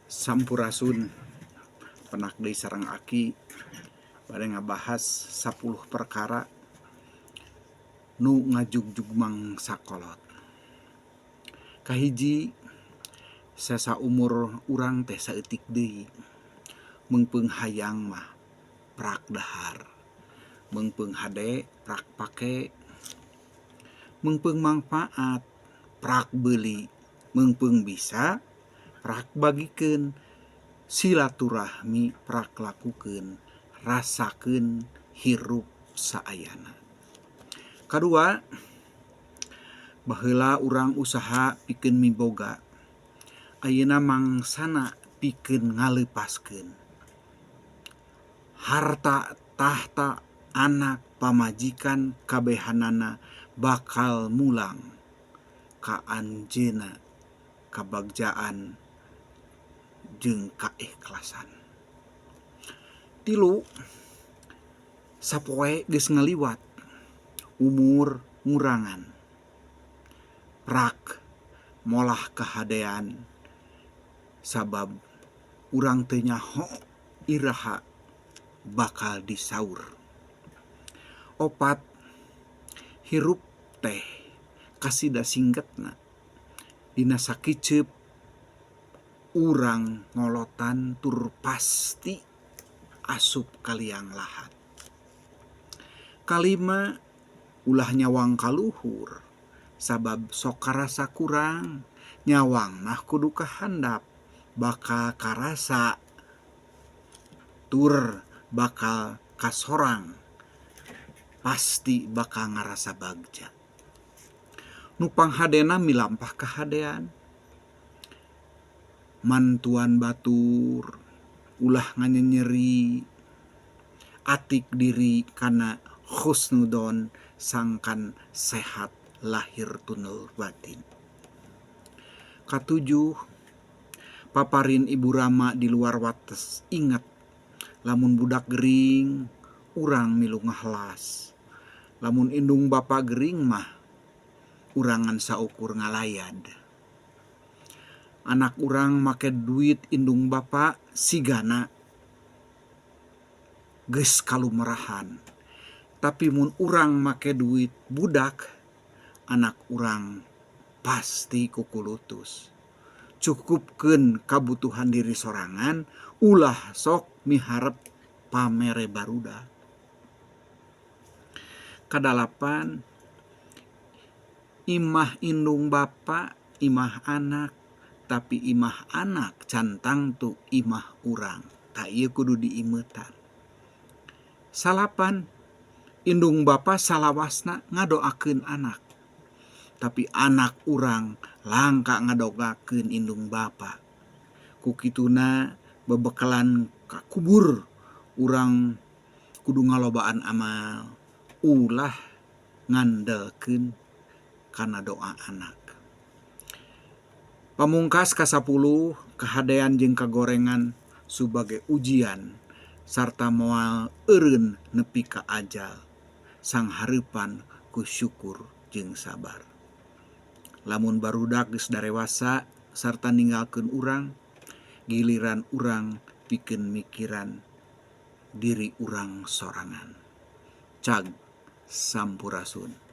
Sampurasun penak deui sareng Aki bade ngabahas 10 perkara nu ngajugjug mangsa kolot. Kahiji, sesa umur urang teh saeutik deui, meungpeung hayang mah prak dahar, meungpeung hade prak pake, meungpeung mangpaat prak beuli, meungpeung bisa prak bagikeun, silaturahmi prak lakukeun, rasakeun hirup saayana. Kadua, baheula urang usaha pikeun miboga, ayeuna mangsana pikeun ngaleupaskeun. Harta, tahta, anak, pamajikan kabehanana bakal mulang ka anjeunna kabagjaan jeung kaikhlasan. Tilu, sapoe geus ngaliwat, umur ngurangan, prak molah kahadean sabab urang teu nyaho iraha bakal disaur. Opat, hirup teh kasida singgetna dina sakiceup urang ngolotan tur pasti asup ka liang lahat. Kalima, ulah nyawang ka luhur sabab sok karasa kurang, nyawang mah kudu ka handap bakal karasa tur bakal kasorang pasti bakal ngarasa bagja. Nu panghadena milampah kahadean, mantuan batur, ulah nganyenyeri, atik diri kana husnudon sangkan sehat lahir tunul batin. Katujuh, paparin ibu rama di luar wates inget lamun budak gering urang milu ngahelas, lamun indung bapa gering mah urang ngan saukur ngalayad. Anak urang make duit indung bapa sigana geus kalumerahan, tapi mun urang make duit budak anak urang pasti kukulutus. Cukupkeun kabutuhan diri sorangan ulah sok miharep pamere barudak. Kadalapan, imah indung bapa imah anak, tapi imah anak can tangtu imah urang, tah ieu kudu diimeutan. Salapan, indung bapa salawasna ngadoakeun anak, tapi anak urang langka ngadoakeun indung bapa. Ku kituna bebekalan ka kubur urang kudu ngalobaan amal, ulah ngandelkeun kana doa anak. Pamungkas kasapuluh, kahadean jeung kagorengan subagai ujian sarta moal eureun nepi ka ajal, sanghareupan ku syukur jeung sabar. Lamun barudak geus darewasa sarta ninggalkeun urang, giliran urang pikeun mikiran diri urang sorangan. Cag Sampurasun.